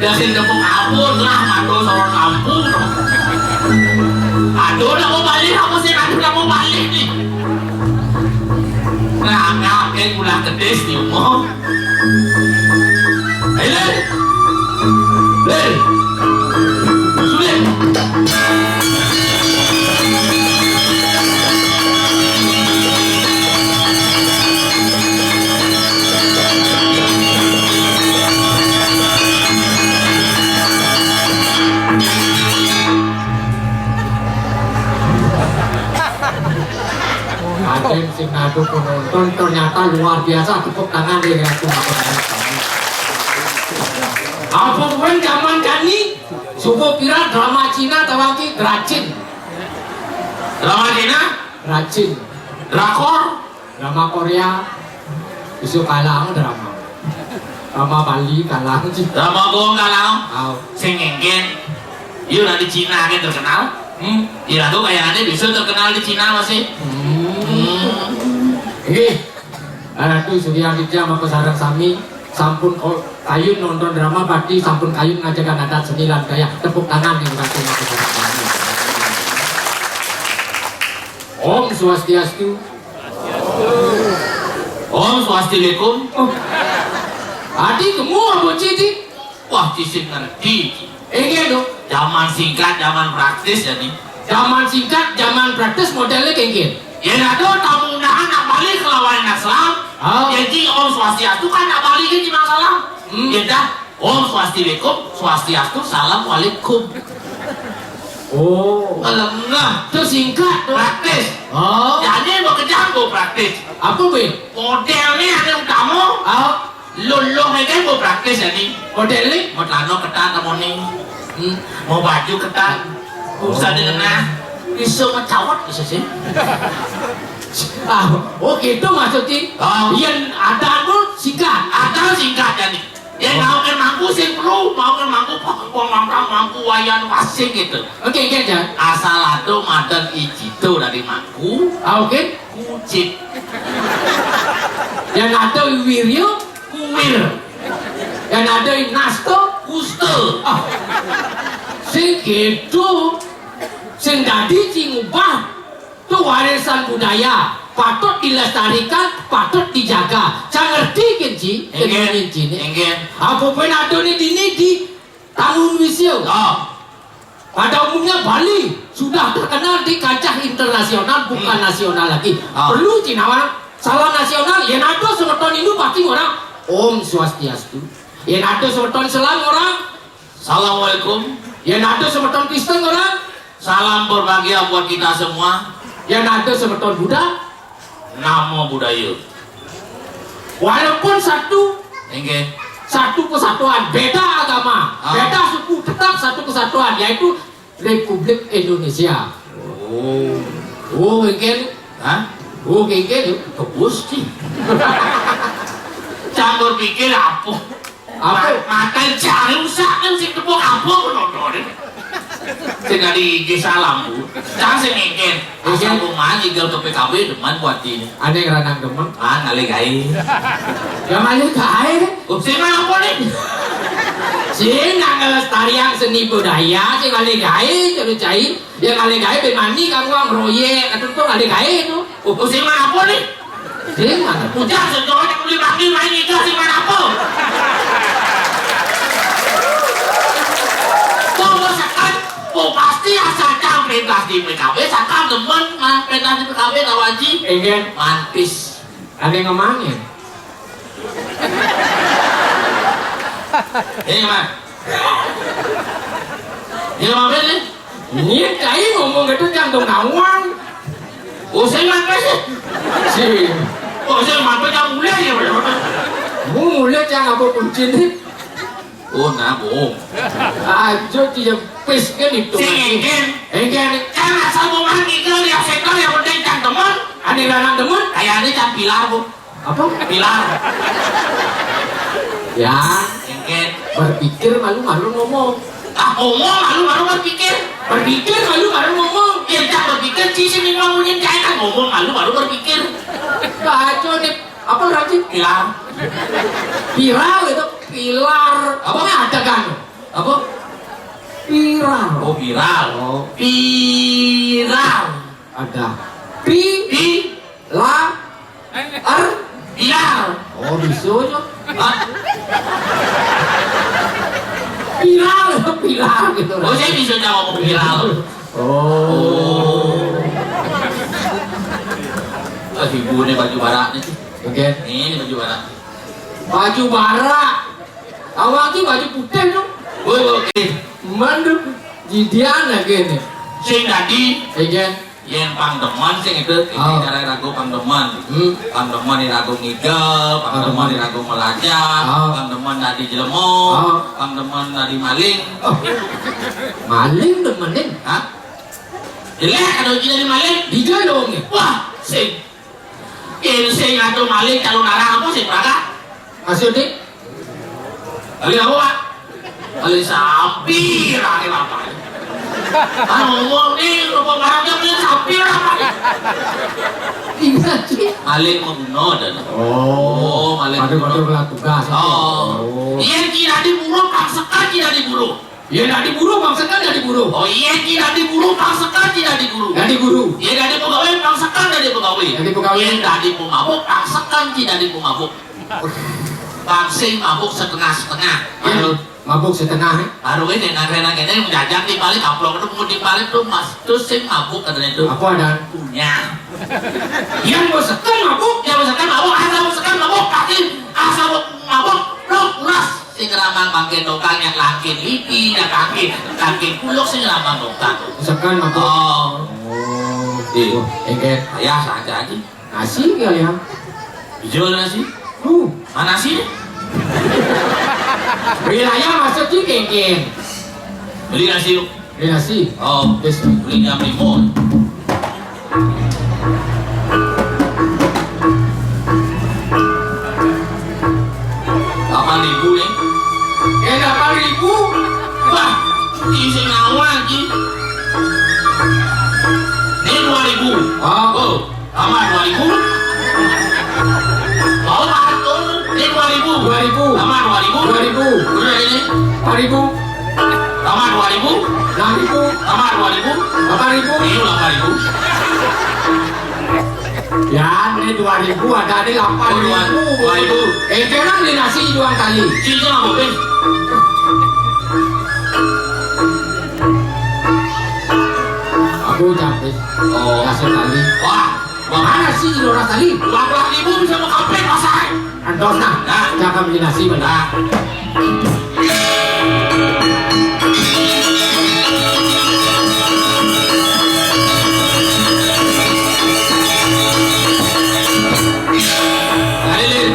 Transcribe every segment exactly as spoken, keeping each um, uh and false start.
Ya sing tepuk abon lah, aduh, sorong kampung. Aduh, nak mau balik, apa sih, aduh, nak mau balik nih. Nah, ngapain pulang ke des nih, mau? Ayo, Lin. Lin. Sulit. Raden Sinadu penonton ternyata luar biasa, tepuk tangan dia, Ratu. Apa pun zaman kami, suku pira drama Cina tawaki dracin. Drama Cina? Dracin. Drakor? Drama Korea. Isu kalang drama. Drama Bali kalang. Drama Gong kalang. Au. Sing engken. Iya, nak di Cina kan terkenal. Hmm. Iya, tuh kayak ada bisa terkenal di Cina masih. Hmm. Hmm. Nggih. Ratu Surya Widya maka sareng sami sampun ko-, kayun nonton drama pati, sampun kayun ngajakan adat seni lan budaya. Tepuk tangan nih Ratu maka sareng sami. Om Swastiastu. Om Swastilekum. Oh. Adi kemu apa, Ci, Ci? Wah, Ci sing ngerti, Ci. Inggih, Dok. Zaman singkat, zaman praktis ya nih. Zaman singkat, zaman praktis modelnya kayak gini. Ya, aduh, tamu undangan nak balik kelawan nak selam. Oh. Jadi Om Swastiastu kan nak balik ke Cimang Salam. Hmm. Ya dah, Om Swastilekum, Swastiastu, Salam Walikum. Oh. Melengah. Itu singkat, Dok. Praktis. Oh. Jadi mau kerjaan gue praktis. Apa, Bin? Modelnya ada utama. Oh. Luluh aja gue praktis ya nih. Model nih? Mau celana ketat kamu nih. Hmm. Mau baju ketat. Usah dikenal. Bisa ngecawat bisa sih. Ah, oh gitu maksudnya. Oh. Yang ada tuh singkat. Ada singkat ya nih. Ya mau kan mampu sih perlu, mau kan mampu, mau mampu, mampu wayan wasing gitu. Oke, oke, Jan. Asal ada madan ijito dari mangku. Ah, oke. Kucit. Yang ada Wiryo, kuwir. Yang ada Nasto, kuste. Ah. Sing gitu. Sing dadi sing ubah. Itu warisan budaya. Patut dilestarikan, patut dijaga. Saya ngerti kan, Ci? Inggih. Kenyataan, Ci, ini. Inggih. Apa pun ada ni dini di tahun wisyo. Oh. Pada umumnya Bali sudah terkenal di kancah internasional, bukan nasional lagi. Ah. Perlu Cinawa, salam nasional, ya nado semeton Hindu pasti orang Om Swastiastu. Ya nado semeton Islam orang Assalamualaikum. Ya nado semeton Kristen orang Salam berbahagia buat kita semua. Ya nado semeton Buddha Namo Buddhaya. Walaupun satu, Inggih. Satu kesatuan, beda agama, ah, beda suku, tetap satu kesatuan, yaitu Republik Indonesia. Oh. Oh, kengken. Hah? Oh, kengken. Kebus sih. Campur pikir apa? Apa? Ma-, mata cari usah kan si tepuk apa penonton. Sing kali I G salam, Bu. Cang sing ngengken. Asal rumah ngigal ke P K B demen buat ini. Ada yang ranang demen? Ah, ngalih gawe. Ya ngalih gawe. Oh, sing mana apa nih? Sing nak ngelestarian seni budaya, sing ngalih gawe, terus cai. Ya ngalih gawe ben mani kan uang proyek, atau tuh ngalih gawe tuh. Oh, sing mana apa nih? Sing mana? Ujar sejual yang beli bagi main itu sing mana apa? Tuh, sekat. Oh, pasti asal cang pentas di P K B, sakal demen, man, pentas di P K B, tahu Haji? Enggak. Mantis. Ada yang ngomongin? Ini, Mas. Ini, Mas, ini. Ini, cai ngomong gitu, jantung nawang. Oh, saya mampir sih. Si. Oh, saya mampir, jangan mulai ya, Mas. Mau mulai, jangan apa kunci nih. Oh, nabung. Aja dia pis kan itu. Sing engken. Engken. Kan asal mau makan itu, yang sektor yang penting cang demen. Ada yang anak demen? Kayak ini cang pilar, Bu. Apa? Pilar. Ya. Engken. Berpikir malu-malu ngomong. Ah, ngomong malu-malu berpikir. Berpikir malu-malu ngomong. Ya, cang berpikir, sih, sih, memang punya cai kan ngomong malu-malu berpikir. Kacau nih. Apa berarti? Pilar. Pilar itu, pilar. Apa? Pokoknya ada kan? Apa? Viral. Oh, viral. Oh. Viral. Ada. Pi. Pi. La. Er. Viral. Oh, bisa aja. Hah? Viral, viral gitu. Oh, saya bisa jawab viral. Oh. Ah, ibu ini baju barak nih. Oke. Ini baju barak. Baju barak. Awak ni baju putih tu. Woi, woi, eh. Mandu jidian lagi ni. Sing dadi. Sing kan? Yen pang demen sing itu, ini cara ragu pang demen. Hmm. Pang demen ni ragu ngigel, pang demen ni ragu melajah, pang demen dadi jelema, pang demen dadi maling. Oh. Maling demenin? Hah? Jelek kalau jadi maling. Dijolong. Wah, sing. Yen sing ado maling calon arang apa sing berangkat? Maksudnya? Maling apa, Pak? Maling sapi, lari apa? Ah, ngomong ni, rupa barangnya maling sapi lah, Pak. Iya, sih. Maling mengguna dan. Oh, maling mengguna. Pada-pada tugas. Oh. Iya, tidak diburu, paksakan tidak diburu. Iya, tidak diburu, paksakan tidak diburu. Oh, iya, tidak diburu, paksakan tidak diburu. Tidak diburu. Iya, tidak dipegawai, paksakan tidak dipegawai. Tidak dipegawai. Iya, tidak dipemabuk, paksakan tidak dipemabuk. Bang sing mabuk setengah-setengah. Iya, mabuk setengah, eh? Baru ini nang kena kena yang jajan di balik, amplop itu pungut di balik tu, Mas. Terus sing mabuk katanya tu. Apa ada? Punya. Yang mau sekan mabuk, yang mau sekan mabuk, asal mau sekan mabuk, kaki, asal mau mabuk, blok, ulas. Sing ramang bangke dokang yang langkin lipi, yang kaki, kaki kuluk sing ramang dokang. Sekan mabuk. Oh. Oh. Iya. Engket. Ya, saja aja. Nasi kali ya? Jual nasi? Tuh. Mana nasi? Wilayah masuk sih kengkeng. Beli nasi yuk. Beli nasi? Oh, beli jam lima. Delapan ribu nih. Eh, delapan ribu? Wah, isi nyawa lagi. Ini dua ribu. Oh. Oh. Tambah dua ribu. Mau atur, ini dua ribu. Dua ribu. Tambah dua ribu. Dua ribu. Udah ini. Empat ribu. Tambah dua ribu. Enam ribu. Tambah dua ribu. Delapan ribu. Ini delapan ribu. Ya, ini dua ribu, ada ini delapan ribu. Oh, dua ribu. Eh, jangan beli nasi dua kali. Sini lah, Bobby. Aku capek. Oh. Nasi kali. Wah. Mana sih Lora tadi? Dua belas ribu bisa mau kampret, Mas, ay. Antos nah. Nah. Jangan beli nasi, benar. Ayo, Lin.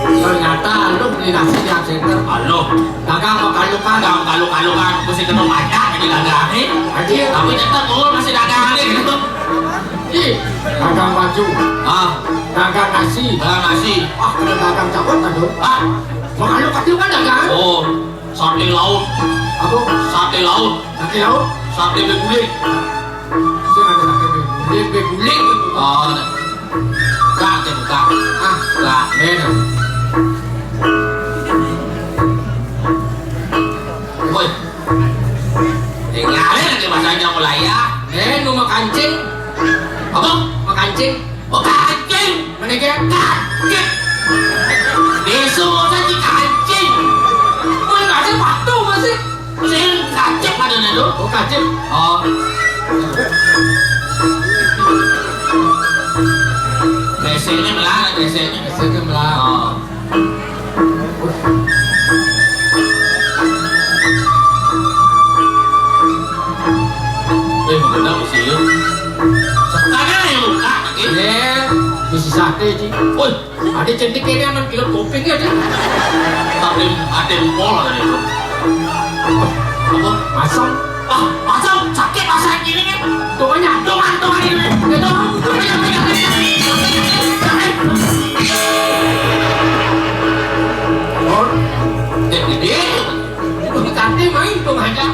Ternyata lu beli nasi di Center. Halo. Dagang makalukan. Dagang makalukan, mesti kena pajak ini dagang ni. Haji. Tapi tetap gua masih dagang ni gitu. Ih, dagang baju. Ah. Dagang nasi. Dagang nasi. Ah, kena dagang cabut aduh. Ah. Makaluk kan dagang. Oh, sate laut. Apa? Sate laut. Sate laut? Sate beguling. Sing ada sate beguling, beguling. Oh, nah. Buka, buka. Ah, buka. Beda. Woi. Tinggalin lagi bahasanya mulai ya. Eh, lu mau kancing? Apa? Mau kancing? Mau kancing? Mana dia? Kancing. Besok mau saya kancing. Mau kasih waktu masih? Sing kacip ada nih, Dok. Oh, kacip. Oh. Kresek ini melar, kresek ini. Kresek ini melar. Oh. Eh, mau kenal sih, yuk. Sekarang yang buka lagi. Iya, bisa sate, Ci. Woi, ada cantik ini aman pilot kuping ya, Ci. Tapi ada pol tadi itu. Apa? Masam. Ah, masam sakit masa ini nih. Tuh banyak, tuh kan, tuh kan ini. Itu, tuh banyak, banyak, banyak. Oh, jadi dia. Itu tadi main tuh aja.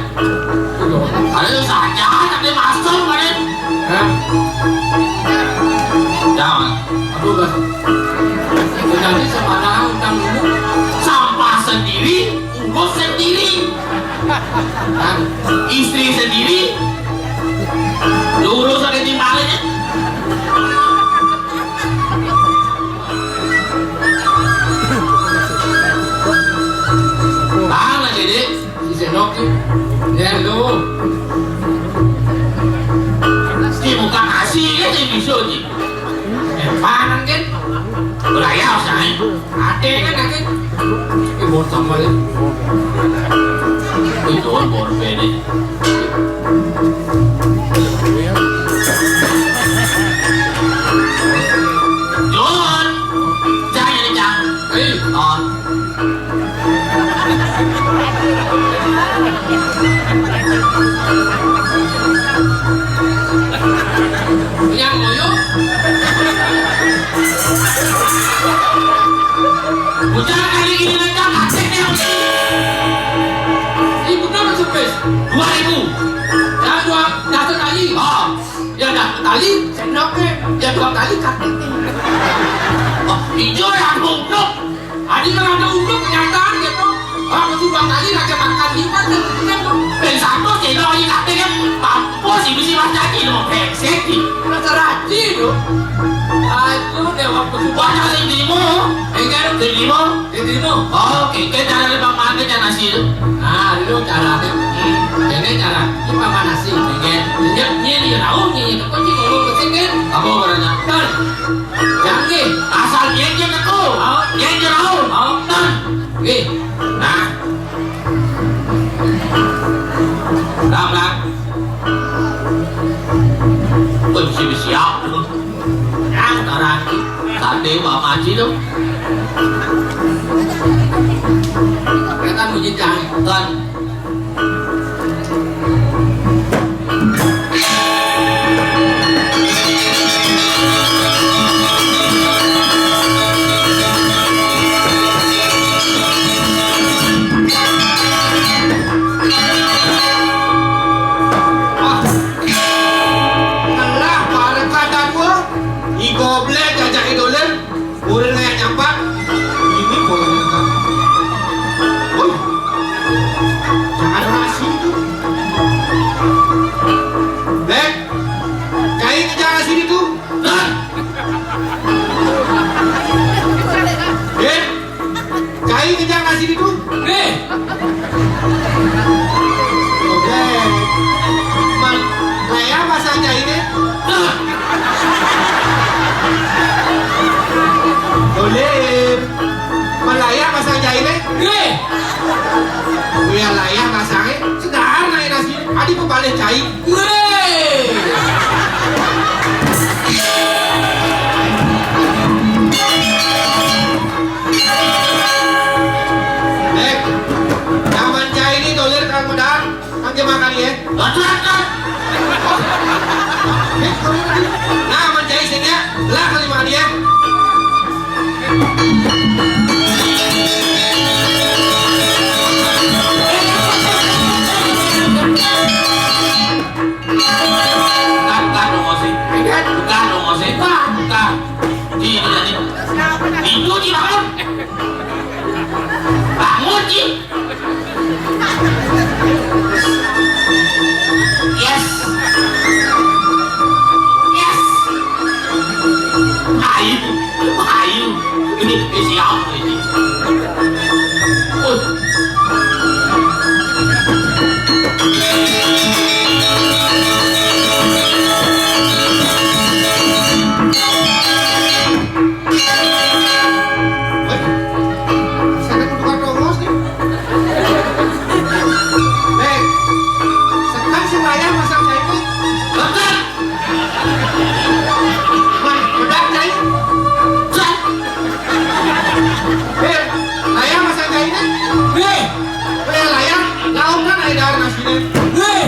Ada saja, tapi masuk, kan? Hah? Jangan. Aduh, Bos. Jadi sama tahu. Kan istri sendiri diurus oleh timbalannya. Mana jadi si Senok? Ya lo. Si bukan asli kan yang bisa ji. Eh, panan kan? Beraya usah. Ate kan ate. Ini botol balik. Ini botol balik. John, jangan ini jangan. Hei, John. Yang ngoyo. Ujar kali ini mereka kasih nih. Ibu berapa sepes? Dua ribu. Yang dua, satu kali. Oh. Ya dah kali, sendoknya. Ya dua kali, katanya. Oh, hijau yang goblok. Adi kan ada unduk kenyataan gitu. Ah, mesti dua kali raja makan lipat dan kemudian tuh. Ben satu sih, lo ini katanya mampu sih, mesti mas jadi lo brengsek sih. Rasa rajin tuh. Aduh, dewa pesuka. Wah, kasih dirimu. Enggak, dirimu. Dirimu. Oh, oke, oke, cara lima makan ya nasi itu. Ah, dulu cara. Hmm, ini cara. Ini makan nasi. Oke. Ini, ini, ini, tahu nih, itu kunci kalau mesin kan. Apa berarti? Kan. Jangan. Asal dia je teko. Mau. Dia je tahu. Mau. Tan. Oke. Nah. Ram, ram. Pun siap-siap. Nah, sekarang. Sate Pak Haji tu. Kita muji cari. Tan. Telah para kadang gua, i goblek ajak idolen, Urang kayak nyampak. Ini boleh kan? Woi. Jangan nasi itu. Bek. Kain jangan sini tuh. Nah. Bek. Kain jangan sini tuh. Nih. Oke. Man, kayak apa saja ini? Nah. Boleh. Malaya pasang jahitnya? Wih. Wih, malaya pasangnya. Sekarang naik nasi. Adi pebalik jahit. Wih. Eh, zaman jahit ini dolir kan modal. Kan dia makan ya? Betul, betul. Nah, mencari sini ya. Lah, kali makan ya. Bukan, bukan, dong, Osi. Bukan, dong, Osi. Bukan. Di, di, di. Itu, di, bangun. Bangun, di. Yes. Yes. Ayo, ayo. Ini, ini siapa ini? Oh. Weh, saya kudu kados nih. Nih, sekarang si Raya masang jahit. Betul. Man, bedak jahit. Cat. Nih, Raya masang jahit nih. Nih. Weh, Raya, lauk kan ada nasi nih. Nih.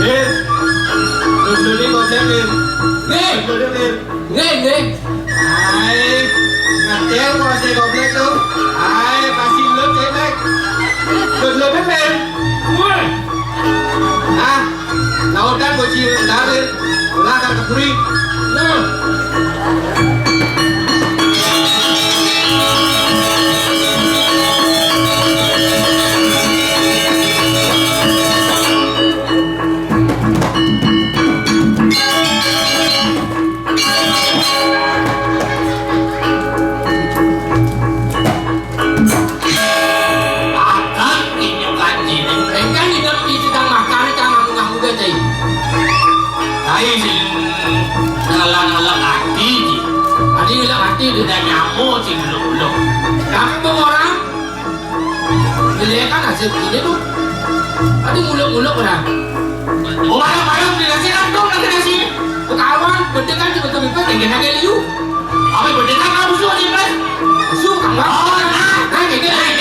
Mir, duduk di kocek, Mir. Mir. Duduk, Mir. Mir, Mir. Hai, ngecel kalau saya goblek tuh. Hai, pasti lu cewek. Duduk, Mir. Mir. Ah, Odan boci darin, ulah ka kepuri. Nah. Akan inyo kancing. Engkang idep di tukang makan, kang nganggu-nganggu gajai. Ai sing ngelak-ngelak ati ji. Adi ngelak ati di dan nyamo sing uluk-uluk. Kampung orang Jelek kan nasib ini tuh. Adi nguluk-nguluk orang. Oh, malam-malam di nasi kan dong lagi nasi. Kawan, bedekan di betul-betul kayak gini liu. Apa bedekan kamu suka sih, Mas? Suka, Mas. Oh, nah, nah, gitu, nah, gitu.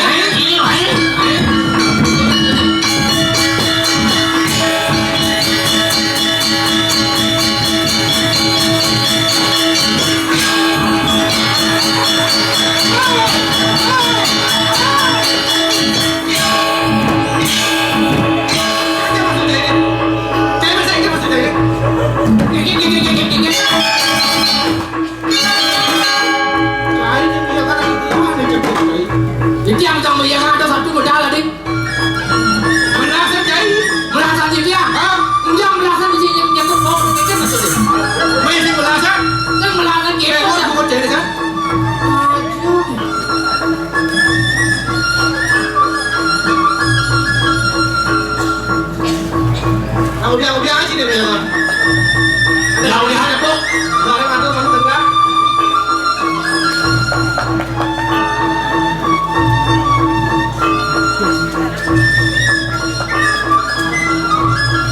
Ini, ini, ini. Jadi yang sama yang ada satu modal, Ding. Belasan, Cai. Belasan titiang. Hah? Ujang belasan bisi nyem-, nyebut bau kecil maksudnya. Masih belasan? Kan belasan gitu. Eh, kok bukan jadi kan? Nah, udah, udah aja deh, ya. Udah, udah aja, Pok. Udah, udah, udah, udah.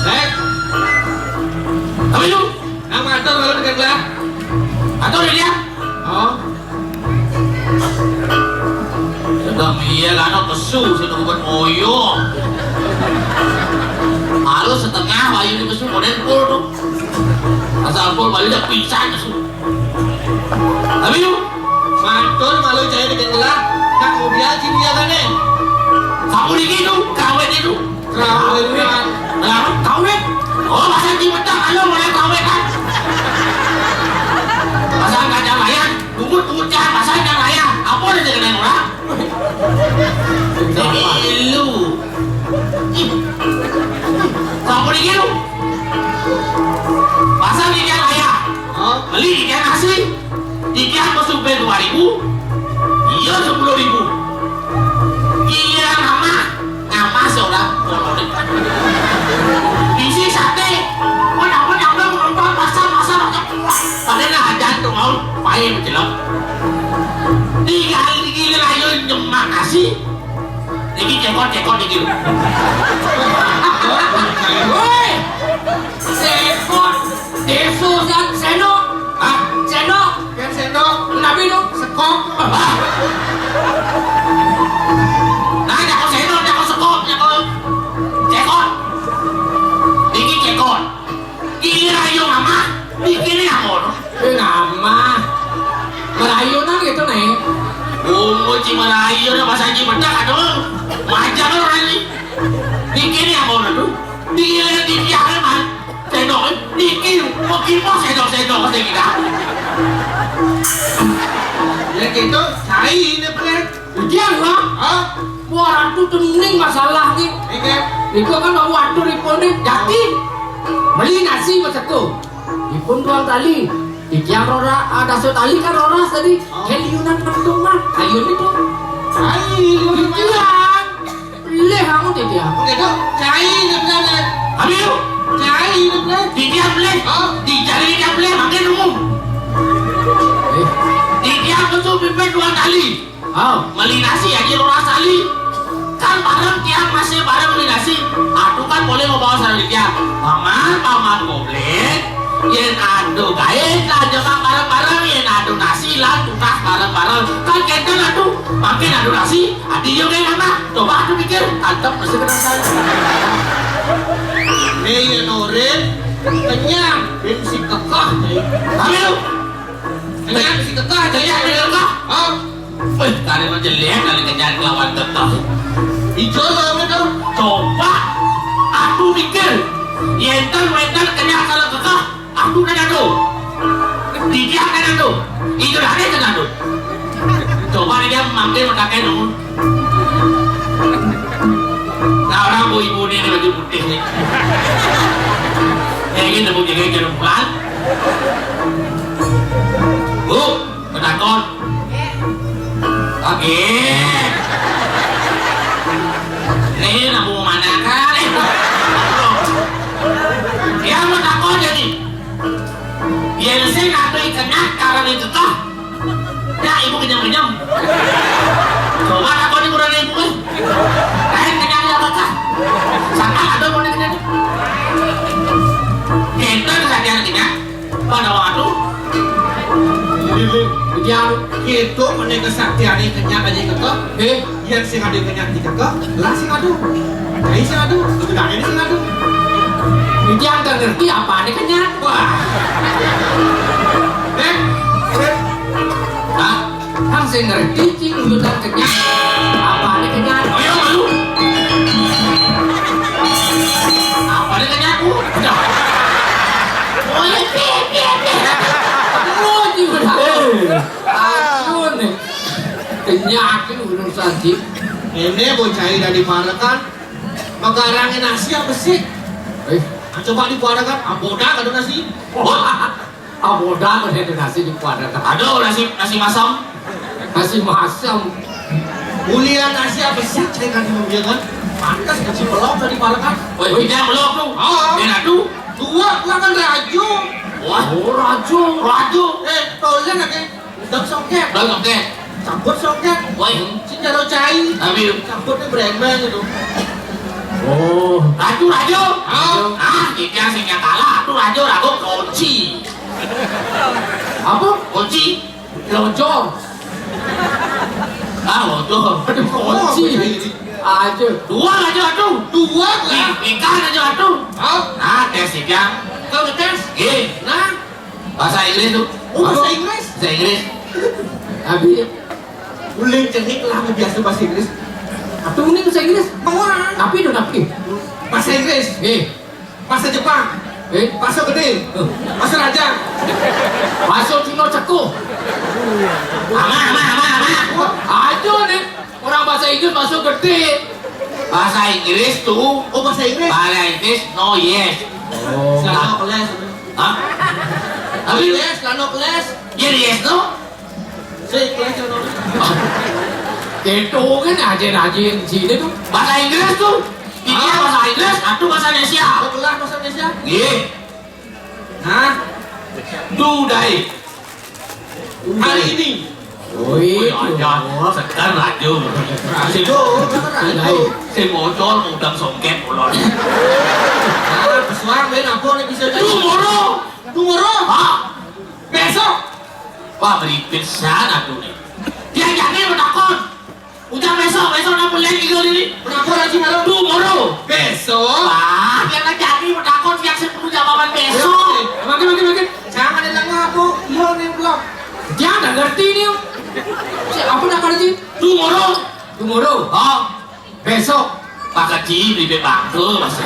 Eh, apa itu? Nama atur kalau dekat lah? Atur ini ya? Oh. Sedang iya lah, anak pesu, sih nungguin oyo. Malu setengah, bayu di pesu, model pul tuh. Asal pul, bayu udah pingsan, pesu. Tapi yuk, mantul malu cahaya di jendela, tak mau dia sini ya kan, eh? Kamu di gitu, kawet itu. Kawet, ya. Nah, kawet. Oh, masa di petang, ayo mulai kawet, kan? Masa nggak ada layar, bungut-bungut jahat, masa nggak layar? Apa udah jadi orang? Jadi lu. Kamu di gitu. Pasang di dia layar. Hah? Beli di dia nasi. Tiga pesupe dua ribu, iya sepuluh ribu. Iya nama, nama seorang. Bisi sate, pun apa nyambung nonton pasar-pasar macam tua. Padahal aja tuh mau main jelek. Tiga hari gila ayo nyemak nasi, jadi cekot-cekot gitu. Woi, cekot. Deso, San, sendok. Hah? Sendok. Kan sendok. Nabi lu sekop. Hah? Nah, jangan sendok, jangan sekop, jangan cekot. Ini cekot. Ini rayu mama, bikinnya apa? Eh, nama. Merayunan gitu, Neng. Bungut si merayunan, bahasa Haji Medak, aduh. Macam orang ini. Bikinnya apa, aduh? Di, di, di, di, Sendok, niki, mau kipas sendok-sendok, sing kita. Ya gitu, cai ini, Bre. Ujian, Bang. Hah? Wah, ratu tening masalah ni. Ingat. Itu kan mau atur ipun ni, jati. Beli nasi, Mas Teguh. Ipun dua tali. Iki yang rora, ada so tali kan rora tadi. Oh. Heliunan pentung, Mas. Ayo itu. Cai, lu Ujian. Pelih kamu, Titia. Oke, Dok. Cai, dia bilang, eh. Ambil. Cai, dia bilang. Titia pelih. Oh. Di jari dia pelih, makin umum. Eh. Titia betul pipin dua kali. Oh. Meli nasi aja lu rasa li. Kan bareng tiang masih bareng meli nasi. Aku kan boleh mau bawa sama Titia. Paman, paman goblin. Yen ado gaé lah jebak bareng-bareng, yen ado nasi lah tunas bareng-bareng. Kan kénten atuh, makin ado nasi, ati yo gaé nambah. Coba atuh pikir, tantep mesti kena saya. Nih, yen urip kenyang, ben si kekeh, nih. Tapi lu kenyang si kekeh, kenyang si kekeh. Hah? Wih, kali mah jelek kali kenyang kelawan kekeh. Ijo lah, bener. Coba atuh pikir. Yén ten wénten kenyah sareng kekeh, aku kan ado. Titiang kan ado. Itu dadi kan ado. Coba dia mampir mataken dulu. Nah, orang bu ibu ini baju putih nih. Ini nemu jadi jalan bulan. Bu, Betakon. Oke. Ini nemu mana kan? Ya mau takon jadi. Yén sing atuh kenyah karena itu toh. Ya ibu kenyang-kenyang. Coba takon di kurang ibu kan. Lain kenyang ya kata. Sama ada mau kenyang. Kita kesatian kenyang. Pada waktu Jadi, dia gitu, mana kesaktian ini kenyang aja kata. Eh, yang sing ada kenyang di kata, lah sing ada. Nah, sing ada, itu dah ini sing ada. Dia nggak ngerti apa ini kenyang. Wah. Eh, eh. Nah, kan sing ngerti cing udah kenyang. Apa ini kenyang? Ayo malu. Apa ini kenyang? Udah. Oh, iya, piye, piye, piye. Aduh, jiwa. Eh. Aduh, nih. Kenyang ini urusan, Cing. Ini bocah dari Parekan. Megarangin nasi apa sih? Eh. Ah, coba di Parekan, aboda ada nasi. Wah. Aboda ada nasi di Parekan. Aduh, nasi, nasi masam. Nasi masam. Mulia nasi apa sih? Saya kan dia kan. Pantas kasih pelok dari Parekan. Woi, tidak pelok tuh. Ah. Dia tuh. Dua, dua kan rajo. Wah, oh, rajo. Rajo. Eh, tolong aja. Udang songket. Udang songket. Cabut songket. Woi. Sing jaro cai. Ambil. Cabutnya bremeng itu. Oh. Rajo, rajo. Ah, ah, kita sing kalah. Tuh rajo, rajo kunci. Apa? Kunci. Lojor. Ah, lojor. Aduh, kunci. Oh, aja. Dua aja tuh. Dua lah. Nikah aja tuh. Hah? Nah, tes ya. Kau ngetes? Iya. Nah, bahasa Inggris tuh. Oh, bahasa Inggris? Bahasa Inggris. Abi, ulin cenik lah biasa bahasa Inggris. Atuh ini bahasa Inggris. Mau? Tapi itu tapi. Bahasa Inggris. Eh, bahasa Jepang. Eh, bahasa gede. Eh. Bahasa raja. Bahasa Cina cekuh. Ama, ama, ama, ama. Aja nih. Orang bahasa Inggris masuk gede. Bahasa Inggris tuh. Oh, bahasa Inggris. Bahasa Inggris no yes. Oh. Selama kelas. Hah? Tapi yes, lano kelas. Yes, yes no. Saya kelas no. Itu kan aja rajin sini tuh. Bahasa Inggris tuh. Ini bahasa Inggris, atau bahasa Indonesia. Oh, kelas bahasa Indonesia. Iya. Hah? Today. Hari ini. Oh, iya. Aja, sekedar radio. Radio, radio. Saya bocor, udang songket, ulon. Ah, pesuang, ben, apa nih bisa jadi? Tomorrow. Tomorrow? Hah? Besok. Wah, beripit sana tuh nih. Dia jadi menakut. Udah besok, besok nak mulai tidur ini. Kenapa lagi malam? Tomorrow. Besok? Wah, dia nak jadi menakut yang saya perlu jawaban besok. Makin, makin, makin. Jangan ada lengah aku. Iya nih belum. Dia nggak ngerti nih. Si apa nak ngerti? Tomorrow. Tomorrow. Oh. Besok. Pak Kecil, di bangke masih.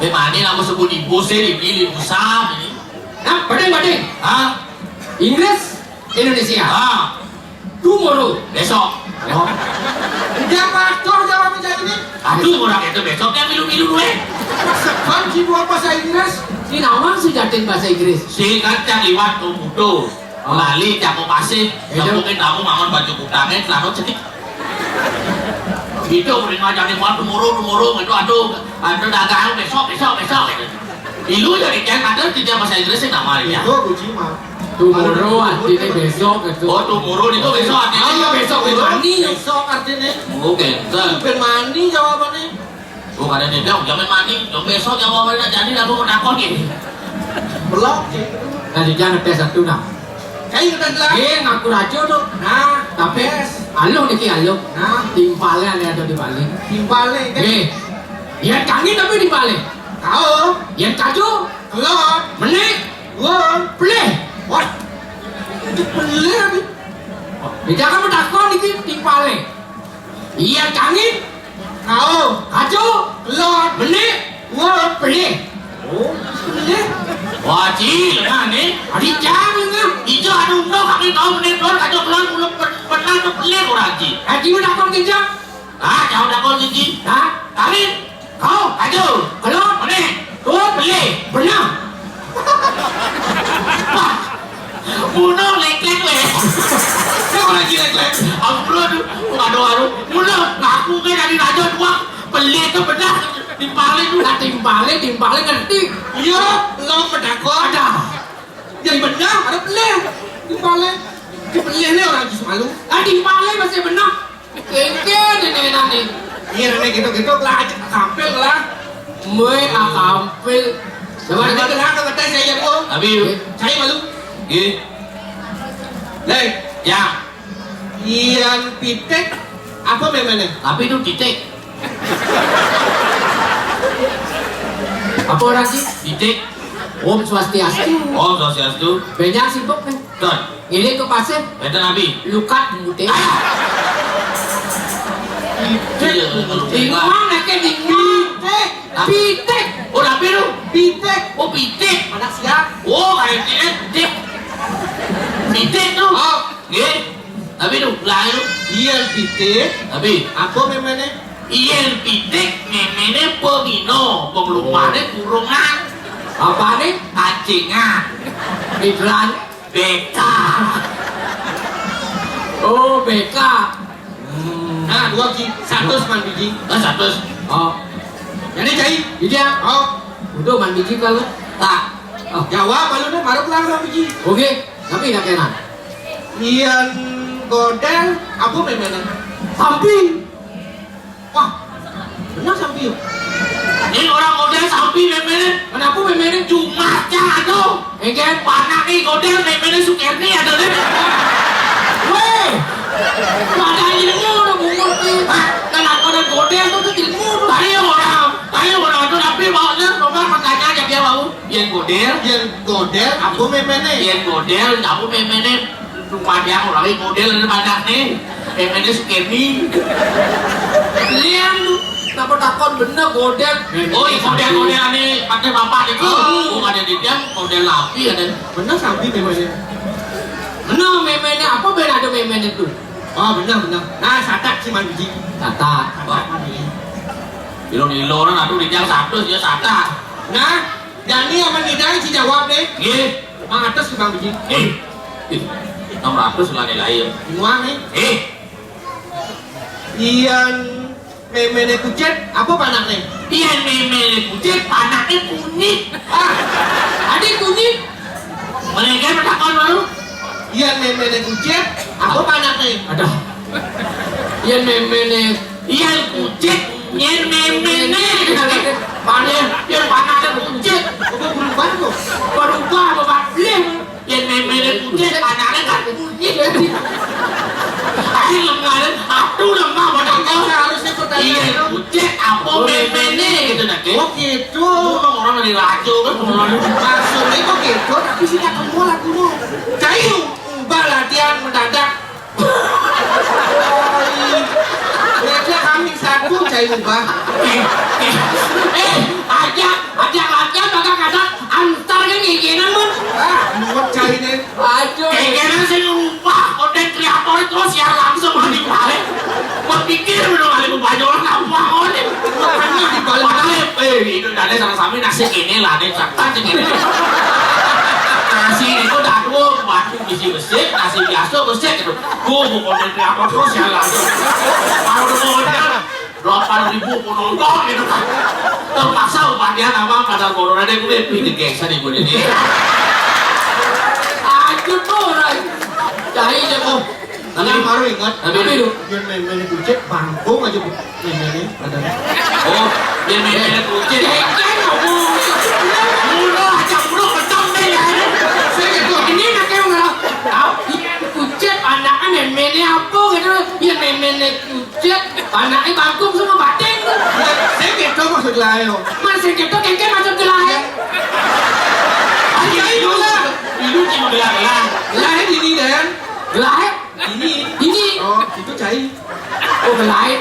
Di mana aku sebut ibu sih, di pilih usah ini. Nah, bading, bading. Hah? Inggris, Indonesia. Ah. Tomorrow. Besok. Oh. Dia patuh jawab macam ini. Aduh, orang itu besok dia milu-milu duit. Sekarang si dua bahasa Inggris. Si nawang si jatin bahasa Inggris. Si kan yang liwat tuh butuh. Oh. Lali jago pasih, itu. Yang mungkin kamu mangan baju kutangnya, selalu cedik. Itu udah ngajak di mall tomorrow, tomorrow, itu aduh, aduh dagang besok, besok, besok gitu. Ilu jadi kan ada tidak bahasa Inggris sih nama ya. Itu kunci mah. Tomorrow artinya besok itu. Oh, tomorrow itu besok artinya. Ah, iya, besok, besok. Mani. Besok artinya. Oke, bentar. Itu ben mani jawabannya. Oh, kada dia bilang, jangan mani. Yang besok jawabannya jadi lalu menakon ini. Belok sih. Nah, jangan tes satu dah. Kayak kita jelas. Eh, ngaku rajo tuh. Nah, tapi yes. Aluh niki aluh. Nah, timpalnya ada di balik. Timpalnya kan. Eh, ya kangen tapi di balik. Tahu. Ya kaju. Kelot. Menik. Wah, pelih. Wah. Itu pelih nih. Beda kamu takon iki timpale. Iya, cangin. Kau. Kacu. Kelot. Benik. Wah, pelih. Oh, pelih. Wah, Ji, lengah ni. Adi jang lengah. Ija ada undang kami tahu menit doang kacau keluar mulut pe-, pernah tu pelih orang, Ji. Haji mana kau kerja? Ah, jauh dah kau, Ji. Ha? Tarik. Kau, kacau. Kalau? Mana? Tu pelih. Benar. Wah. Bunuh leklek weh. Kau lagi leklek. Ampun, aduh, aduh, aduh. Bunuh, ngaku ke dari raja dua. Pelih tu benar. Timpalé tu. Lah timpalé, timpalé ngerti. Iya, lo pedakon. Ada. Yang benar, ada pelih. Timpalé. Pelih ni orang Jus malu. Ah, timpalé masih benar. Kengke ni, ni, ni. Iya, ni gitu-gitu lah, kampil lah. Mui, ah, kampil. Coba, nanti coba. Kenal ke betai saya, oh. Abi. Saya malu. Iya. Leh. Ya. Ian pitik, apa méméné? Tapi itu titik. Apa orang sih? Titik. Om Swastiastu. Om Swastiastu. Banyak sibuk nih. Don. Ini ke pasir. Betul, Abi. Lukat muté. Ah! Iya, kalau Di lukat. Mana ke di pitik? Pitik. Oh, tapi lu? Pitik. Oh, pitik. Anak siap. Oh, kayak pitik. Pitik tuh. Oh. Nggih. Tapi lu, lah lu. Iya, pitik. Tapi apa méméné? Iya, pitik méméné pemino, pengelupané kurungan. Apa nih? Pancingan. Iklan. B K. Oh, B K. Hmm. Nah, dua ki, satu seman biji. Ah, satu. Oh. Jadi cai. Iya. Oh. Udah man biji kalau. Tak. Oh. Jawab, kalau udah marah pulang sama biji. Oke, tapi nak kena. Ian godel, apa méméné? Samping. Wah, benar samping. Ini orang godel samping méméné. Kenapa méméné? Cuma aja tuh. Enggak, panak nih godel méméné Sukerni ada deh. Weh, pada ilmu udah bungut nih. Hah? Kenapa ada godel tuh, tuh ilmu tuh? Tadi orang, tadi orang tuh tapi maunya coba pertanyaan aja dia mau. Yang godel, yang godel, apa méméné? Yang godel, apa méméné? Rumah dia orang lain godel ada banyak nih. Méméné Sukerni. Lian, kenapa takon bener godel? Oh, iya, godel-godel nih, pakai bapak itu. Oh. Oh, ada di dia, godel lapi ada. Bener samping méméné. Bener méméné, apa ben ada méméné tuh? Oh, bener, bener. Nah, satak si man biji. Satak. Satak man biji. Ilo-ilo orang aduh di dia satu dia satak. Nah, Dani sama Nidai si jawab deh. Nggih. Mang atas tukang biji. Eh, eh, enam ratus lah nilai ya. Semua nih. Eh. Ian méméné kucit, apa panakné? Ian méméné kucit, panakné kunyit. Ah, ada kunyit. Mereka bertakon baru. Ian méméné kucit, apa panakné? Ada. Ian méméné. Ian kucit, ian méméné. Panak, ian panakné kucit. Apa berubah tuh? Berubah, berubah. Yang méméné kucit, panakné kan kunyit. Ayo lemah, aduh lemah badan kau. Harusnya pertanyaan. Iya, kucit apa méméné gitu nah, Ki? Oh gitu. Lu orang dari rajo kan. Maksudnya kok gitu, tapi sih nggak kemu lagunya. Cai ubah latihan mendadak. Beda kami satu cai ubah. Eh, eh, eh, aja, aja latihan bakal kata antar kan ngingkinan, Mun. Ah, muat cai nih. Aduh. Ngingkinan sih ubah, konten kreator itu siar langsung hari balik. Gua pikir udah kali ubah orang apa, Mun. Makanya dibalik. Padahal, eh, itu dari sama-sama nasi ini lah, nih, caktan sih ini. Nasi itu dah dua, batu bisi besi, nasi biasa besi gitu. Gua mau konten kreator terus ya lah. Kalau udah mau konten, delapan ribu penonton gitu kan. Terpaksa upahnya nama pada corona deh, gue pilih gengsa di gue ini. Aduh, tuh, Ray. Cari deh, kok. Tapi baru ingat. Tapi itu. Yang main-main kucing, bangkung aja, Bu. Ini, ini, ada. Oh, yang main-main kucing. Jangan ngomong. Mulu aja, mulu kencang deh, ya. Saya gitu, ini nak yang nggak tahu. Iya, kucing, anaknya main-mainnya apa gitu. Iya, main-mainnya kucing, anaknya bangkung sama batin. Saya gitu maksud lain. Mas, saya gitu, kengkeng masuk ke lain. Ayo, ayo, lah. Ini cuma bilang lah. Lain ini, Dan. Lain? Ini. Ini. Oh, itu cai. Oh, lain.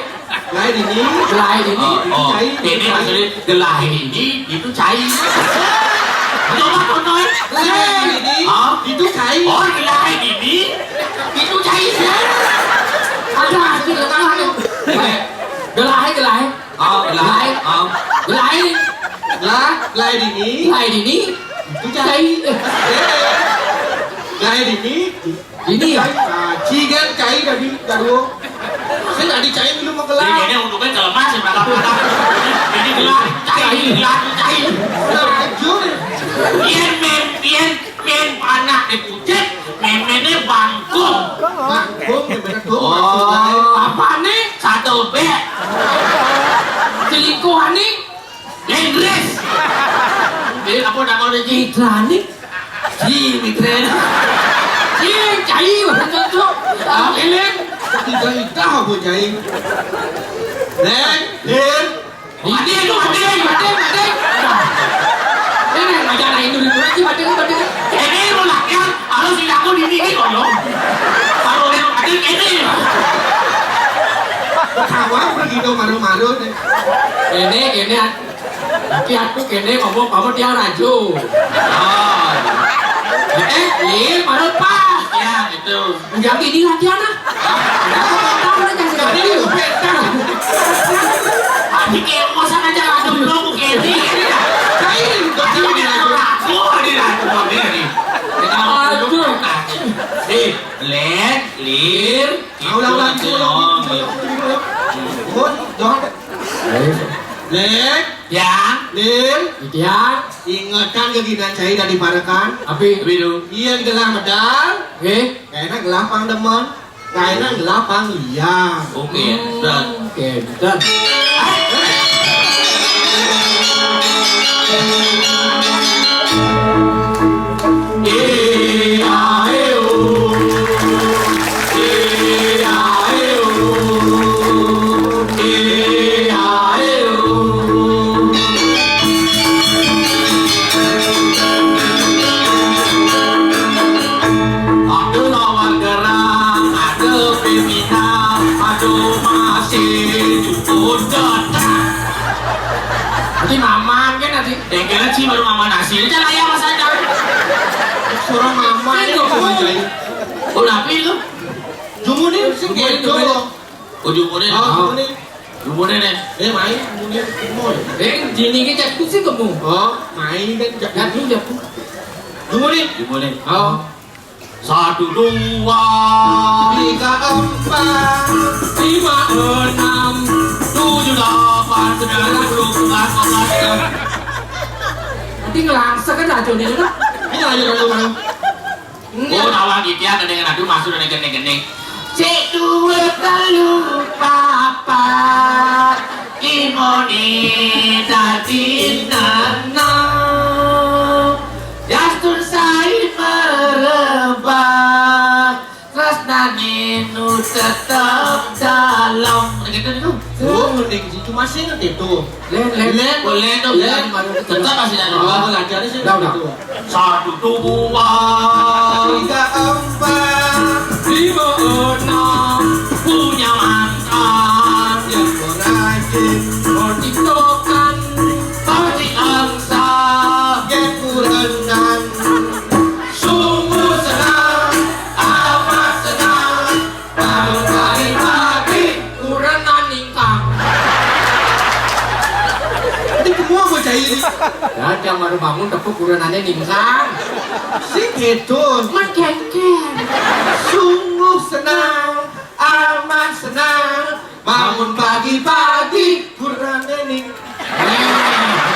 Gelahé dini. Gelahé dini. Oh, oh. Cai. Ini maksudnya gelahé ini, itu cai. Coba contohnya. Gelahé dini. Hah? Itu cai. Oh, gelahé ini, itu cai. Ada hasil gelahé. Gelahé, gelahé. Oh, gelahé. Gelahé. Oh. Gelahé. Gelah, gelahé dini. Gelahé dini. Itu cai. Cai. Eh. Gelahé dini. Ini ya? Cai, ah, cai kan cai tadi, taruh. Saya tadi cai belum mau gelah. Ini untungnya kalau masih makan-makan. Ini gelah, cai, gelah, cai. Nah, jujur. Pian men, pian, pian anak di Pucet, memennya bangkung. Bangkung, ya bener tuh. Oh, apa nih? Satu B. Selingkuhan nih. Inggris. Ini apa namanya, Ji? Migrain. Ji, migrain. Ji, cai, betul tuh. Migrain. Tidak, tidak apa, cai. Len, Len. Mati lu, mati, mati, mati. Ini yang ngajak lain dulu, dulu, Ji, mati, mati. Ini lu latihan, harus dilakukan di sini, kono. Kalau yang mati, ini. Kawan pergi dong, maru-maru deh. Ini, ini, Tapi aku kéné ngomong kamu tiang raju. Oh. Eh, iya, baru pas. Ya, gitu. Udah ini latihan ah. Udah aku mental udah kasih latihan. Jadi lu mental. Tapi kayak masa aja raju belum kéné. Kayak ini udah ini raju. Aku di raju ini. Kita mau raju. Eh, Len, Lir. Ulang, ulang, ulang, ulang, ulang, ulang. Len. Ya. Lir. Ya. Ingetan ke kita cai dari parekan. Api. Api itu. Iya, gelah medal. Oke. Kayaknya gelah pang demen. Kayaknya gelah pang liang. Oke, dan. Oke, dan. Ada lawan gerang, ada kriminal, ada masih cukup datang. Nanti maman kan nanti. Dengkela sih baru maman nasi. Ini kan ayam mas ada. Suara maman ini. Oh, tapi itu. Jumuni sing kedo. Oh, jumuni. Oh, jumuni. Jumuni nih. Eh, main jumuni. Eh, dini kita tuh sih kamu. Oh, main kan. Jumuni. Jumuni. Oh. Satu, dua, tiga, empat, lima, enam, tujuh, delapan, sembilan, sepuluh, sebelas, dua belas, tiga belas. Nanti ngelangsek kan racunnya itu. Ini lanjut, lanjut, lanjut. Oh, tawang gitu ya, kedengeran tuh masuk dan gini-gini. Sik dua telu papat, limone dadi enam. Yastun sai merebak, tresnane nu tetep dalam. Gitu niku. Oh, ning situ masih ngerti tuh. Len, len. Len. Oh, len tuh, len. Tetap masih ada. Oh, latihannya sih. Udah, udah. Gitu. Satu, dua, tiga, empat, lima, enam. Punya mantan yang rajin bertiktokan, bertik angsa, get kurenan. Sungguh senang, amat senang. Bangun pagi-pagi, kurenan ningkang. Ini semua bocah ini. Ya, tiap baru bangun, tepuk kurenannya ningkang. Si gitu. Mas Kengkeng. Sungguh senang, amat senang. Bangun pagi-pagi, kurenannya ningkang.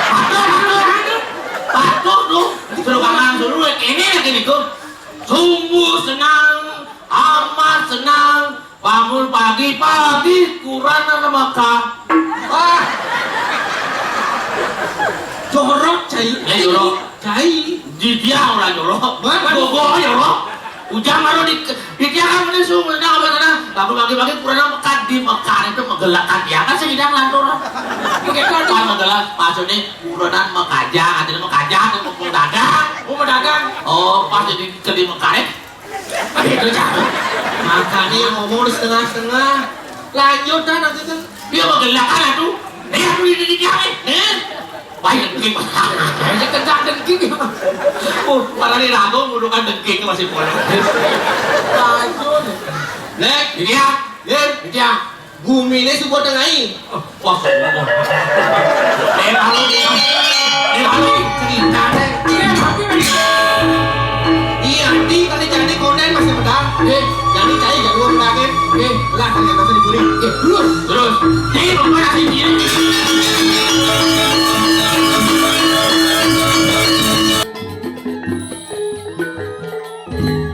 Aduh, aduh, aduh. Aduh, aduh. Suruh bangun, suruh ini lagi nih, Gung. Sungguh senang, amat senang, bangun pagi-pagi, Quran ada Mekah. Wah. Jorok, cai. Eh, jorok. Cai. Di dia orang jorok. Wah. Gogo jorok. Ujang baru di, di dia kan ini sungguh senang, amat senang, bangun pagi-pagi, Quran ada Mekah, di Mekah itu menggelakan dia. Kan sih, dia ngelantur. Bukan kan, maksudnya, Quran ada Mekah aja, artinya Mekah aja, mau dagang. Oh, mau dagang. Oh, pas jadi ke di Mekah, eh? Itu cakep. Makanya ngomong setengah-setengah. Lanjut dah nanti tuh. Dia mah gelakan atuh. Nih, aku ini dia, eh. Nih. Baik, dengki. Aja tegak dengki. Oh, para ni ragu, mulukan dengki itu masih pola. Lanjut. Nek, dia. Nih, dia. Gumi ini subuh tengah ini. Wah, eh, kalau dia. Eh, kalau cerita, Nek. Iya, tapi iya, di kali jadi konden masih muda. Eh, jadi cai jadi orang lagi. Eh, lah, ternyata saya dibully. Eh, terus, terus. Nih, bapak kasih diri.